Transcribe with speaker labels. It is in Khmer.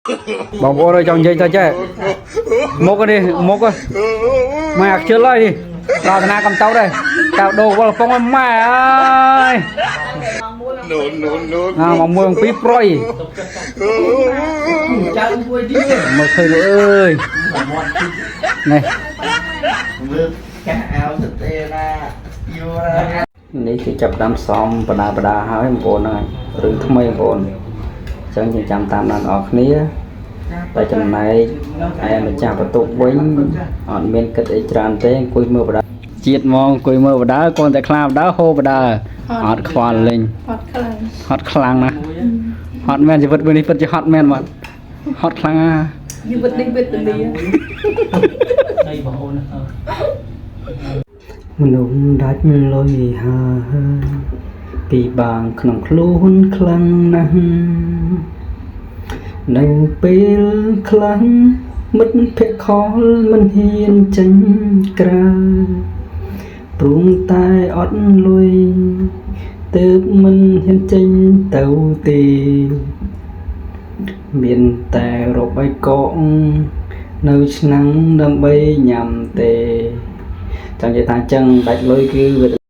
Speaker 1: បងប្អូនអើយចង់និយាយទៅចេះមុខនេះមុខម៉ែអាខ្ជិលហើយនេះប្រាថ្នាកំតោដែរតៅដូរវល់កំប៉ុងម៉ែអើយ
Speaker 2: No, no, no.
Speaker 1: ណាមកមួយអំពីប្រយ
Speaker 3: ចៅមួយទៀត
Speaker 1: មកឃើញលោកអើយនេះ
Speaker 3: មើលកាសអាវទៅទេណាយូរណា
Speaker 1: នេះគឺចាប់ផ្ដើមសំបដាបដាហើយបងប្អូនហើយរឿងថ្មីបងប្អូនអញ្ចឹងយើងចាំតាមដានអស់គ្នាតែចំណែកឯម្ចាស់បន្ទប់វិញអត់មានគិតអីច្រើនទេអង្គុយមើលបដាជាតិមកអង្គុយមើលបដាគ្រាន់តែខ្លាបដាហូបដាអត់ខ្វល់លេង
Speaker 4: ហត់ខ្លាំង
Speaker 1: ហត់ខ្លាំងណាស់ហត់មែនជីវិតមួយនេះពិតជាហត់មែនបាទហត់ខ្លាំងណាស់
Speaker 4: ជីវិតនេះវេទនា
Speaker 3: ដីបងអូនអើ
Speaker 1: មនុស្សដាច់លុយហើយពីបាងក្នុងខ្លួនខ្លាំងណាស់នៅពេលខ្លាំងមិត្តភក្តិខលមិនហ៊ានចេញក្រៅព្រោះតែអត់លុយទើបមិនហ៊ានចេញទៅទេ មានតែរកឲ្យកកនៅឆ្នាំងដើម្បីញ៉ាំទេចង់និយាយថាអញ្ចឹងដាច់លុយគឺវា